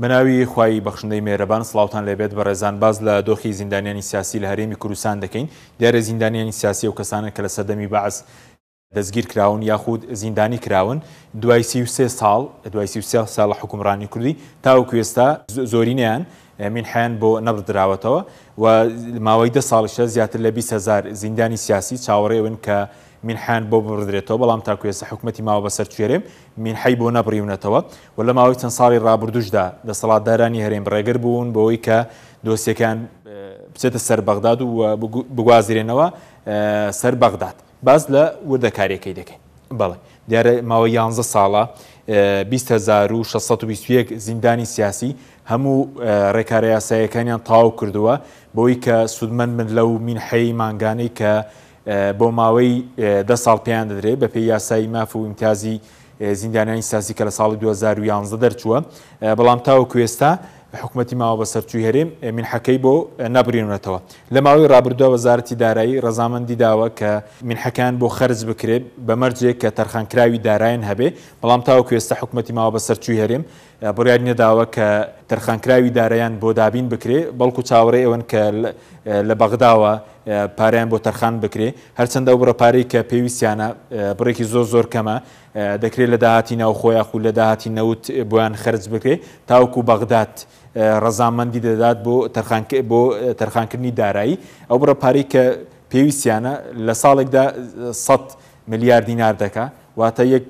بەناوی خوای بەخشندەی مێرەبان سڵاوتان لێبێت بەڕێزان باس لە دۆخی زیندانیانی سیاسی لە هەرێمی کوردستان دەکەین دیارە زیندانیانی سیاسی ئەو کەسانەن کە لە سەردەمی بەعس دەستگیر کراون یاخود زیندانی کراون دوای 33 ساڵ دوای 33 ساڵ حکومڕانی کوردی تاوەکو ئێستا زۆرینەیان مینحیان بۆ نەبڕدراوەتەوە و ماوەی دە ساڵیشە زیاتر لە 20 هەزار زیندانی سیاسی چاوەڕێون کە مینحیان بۆ ببڕدرێتەوە بەڵام تاکو ئێستا حکومەتی ماوە بەسەر کوێرێم مینحەی بۆ نەبڕیونەتەوە و لە ماوەی چەند ساڵی ڕابردووشدا دەسەڵاتدارانی هەرێم ڕێگر بوون بەوەی کە دۆسیەکان بچێتە سەر بەغداد و بگوازرێنەوە سەر بەغداد. باس لە وردەکاریەکەی دەکەین. بەڵێ دیارە ماوەی یانزە ساڵە 20,621 زیندانی سیاسی هەموو ڕێکارە یاساییەکانیان تەواو کردووە بەوەی کە سوودمەند بن لەو مینحەی مانگانەی کە بۆ ماوەی دە ساڵ پێیان دەدرێت بەپێی یاسای ماف و ئیمتیازی زیندانیانی سیاسی کە لە ساڵی 2011 دەرچووە، بەڵام تاوەکو ئێستا حکومەتی ماوە بەسەرچووی هەرێم مینحەکەی بۆ نەبرینونەتەوە. لە ماوەی ڕابردوودا وەزارەتی دارایی ڕەزامەندی داوە کە مینحەکەیان بۆ خەرج بکرێت بە مەرجێک کە تەرخانکراوی دارایان هەبێ، بەڵام تاوەکو ئێستا حکومەتی ماوە بەسەرچووی هەرێم بڕیاری نەداوە کە تەرخانکراوی دارایان بۆ دابین بکرێ، بەڵکو چاوەڕێی ئەوەن کە لە بەغداوە پارەیان بۆ تەرخان بکرێ، هەرچەندە ئەو بڕە پارەی کە پێویستیانە بڕێکی زۆر زۆر کەمە، دەکرێت لە داهاتی ناوخۆ یاخود لە داهاتی نەوت بۆیان خەرج بکرێ تاوەکو بەغداد ڕەزامەندی دەدات بۆ بۆ تەرخانکردنی دارایی، ئەو بڕە پارەی کە پێویستیانە لە ساڵێکدا 100 ملیار دینار دەکا، واتە یەک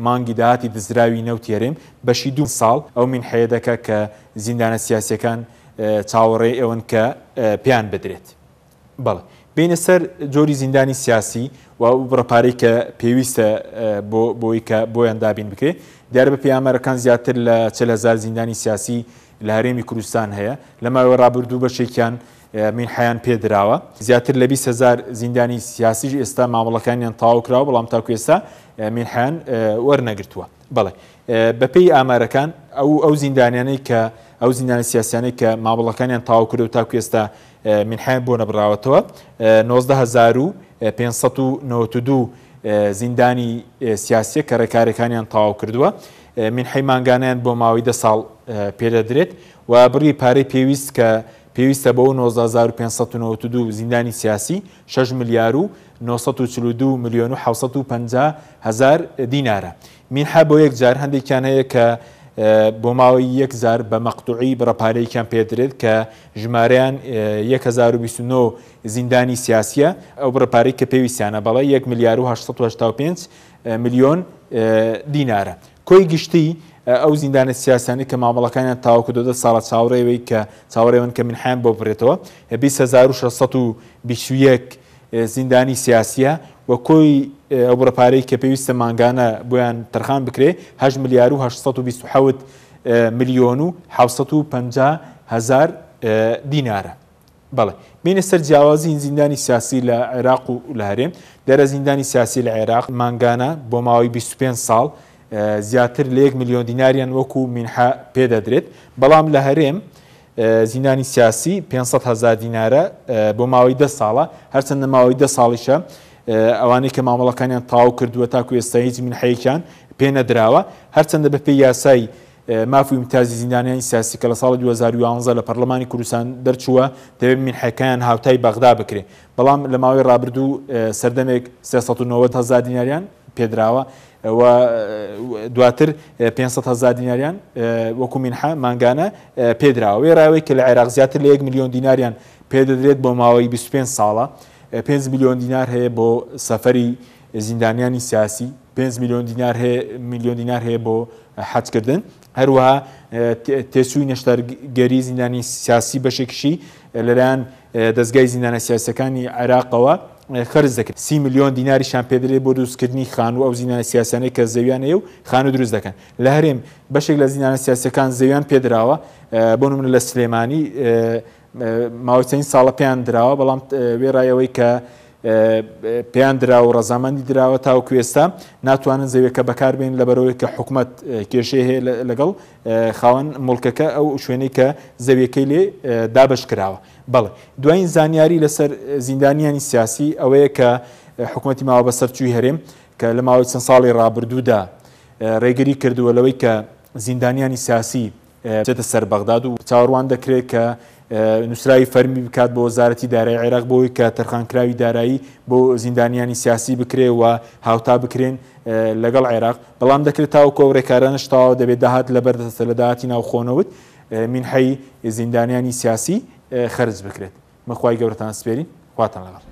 مانگی داهاتی دزراوی نەوتی هەرێم بەشی دوو ساڵ ئەو مینحەیە دەکا کە زیندانە سیاسیەکان چاوەڕێی ئەوەن کە پێیان بدرێت. بەڵێ بێینە سەر جۆری زیندانی سیاسی و ئەو بڕە پارەی کە پێویستە بۆ بۆی کە بۆیان دابین بکرێت. دیارە بە پێی ئامارەکان زیاتر لە 40 هەزار زیندانی سیاسی لە هەرێمی کوردستان هەیە. لە ماوەی ڕابردوو بەشێکیان مینحەیان پێدراوە. زیاتر لە 20 هەزار زیندانی سیاسیش ئێستا مامەڵەکانیان تەواو کراوە، بەڵام تاکو ئێستا مینحەیان وەرنەگرتووە. بەڵێ بەپێی ئامارەکان ئەو ئەو زیندانیانەی کە ئەو زیندانە سیاسیانەی کە مامەڵەکانیان تەواو کردو تاکو ئێستا مینحەیان بۆ نەبراوەتەوە 19592 زیندانی سیاسیە کە ڕێکارەکانیان تەواو کردووە. مینحەی مانگانەیان بۆ ماوەی دە ساڵ پێدەدرێت و بڕی پارەی پێویست کە پێویستە بۆ 19592 زیندانی سیاسی 6 ملیار و 942 ملیۆن و 750 هەزار دینارە. مینحە بۆ یەک جار هەندێکیان هەیە کە بۆ ماوەی یەک جار بە مەقتوعی بڕە پارەیەکیان پێدرێت کە ژمارەیان 1029 زیندانی سیاسیە ئەو بڕە پارەی کە پێویستیانە بەڵێ 1 ملیار و 885 ملیۆن دینارە. کۆی گشتی ئەو زیندانە سیاسیانەی کە مامەڵەکانیان تاوەکو دە ساڵە چاوەڕێوەی کە چاوەڕێون کە مینحەیان بۆ ببرێتەوە 20621 زیندانی سیاسیە و کۆی ئەو بڕە پارەی کە پێویستە مانگانە بۆیان تەرخان بکرێ 8 ملیار و 827 ملیۆن و 750 هەزار دینارە. بەڵێ بینە سەر جیاوازی زیندانی سیاسی لە عێراق و لە هەرێم. دیارە زیندانی سیاسی لە عێراق مانگانە بۆ ماوەی 25 ساڵ زیاتر لە 1 ملیۆن دیناریان وەکو مینحە پێدەدرێت، بەڵام لە هەرێم زیندانی سیاسی 500 هەزار دینارە بۆ ماوەی 10 ساڵە. هەرچەندە ماوەی 10 ساڵیشە ئەوانەی کە مامەڵەکانیان تەواو کردووە تاکو ئێستا هیچ مینحەیەکیان پێ نەدراوە، هەرچەندە بەپێی یاسای ماف و ئیمتیازی زیندانیانی سیاسی کە لە ساڵی 2011 لە پەرلەمانی کوردستان دەرچووە دەبێت مینحەکەیان هاوتای بەغدا بکرێ، بەڵام لە ماوەی ڕابردوو سەردەمێک 390 هەزار دیناریان پێدراوە و دواتر 500 هەزار دیناریان وەکو مینحە مانگانە پێدراوە. وێڕای ئەوەی کە لە عێراق زیاتر لە 1 ملیۆن دیناریان پێدەدرێت بۆ ماوەی 25 ساڵە، 5 ملیۆن دینار هەیە بۆ سەفەری زیندانیانی سیاسی، 5 ملیۆن دینار هەیە ملیۆن دینار هەیە بۆ حەجکردن. هەروەها تێچووی نەشتەرگەری زیندانی سیاسی بەشێکیشی لەلایەن دەزگای زیندانە سیاسیەکانی عێراقەوە خەرج دەکرێت. 30 ملیۆن دیناریشیان پێدرێت بۆ دروستکردنی خانوو ئەو زیندانە سیاسیانەی کە زەویان هەیە و خانوو دروست دەکەن. لە هەرێم بەشێک لە زیندانە سیاسیەکان زەویان پێدراوە، بۆ نمونە لە سلێمانی ماوەی چەند ساڵە پێیان دراوە، بەڵام وێڕای ئەوەی کە پێیان دراوە و ڕەزامەندی دراوە تاوەکو ئێستا ناتوانن زەویەکە بەکاربێن لەبەرەوەی کە حکومەت کێشەی هەیە لەگەڵ خاوەن موڵکەکە ئەو شوێنەی کە زەویەکەی لێ دابەش کراوە. بەڵێ دوایین زانیاری لەسەر زیندانیانی سیاسی ئەوەیە کە حکومەتی ماوە بەسەرچووی هەرێم کە لە ماوەی چەند ساڵی ڕابردوودا ڕێگری کردووە لەوەی کە زیندانیانی سیاسی بچێتە سەر بەغداد و چاوەڕوان دەکرێت کە نووسراوی فەرمی بکات بۆ وەزارەتی دارایی عێراق بۆی کە تەرخانکراوی دارایی بۆ زیندانیانی سیاسی بکرێ و هاوتا بکرێن لەگەڵ عێراق، بەڵام دەکرێت تاوەکو ئەو رێکارانەش تەواو دەبێت داهات لەبەر دەستە لە داهاتی ناوخۆ نەوت مینحەی زیندانیانی سیاسی خەرج بکرێت. من خوای گەورەتان سپێرین خواتان لەگەڵ.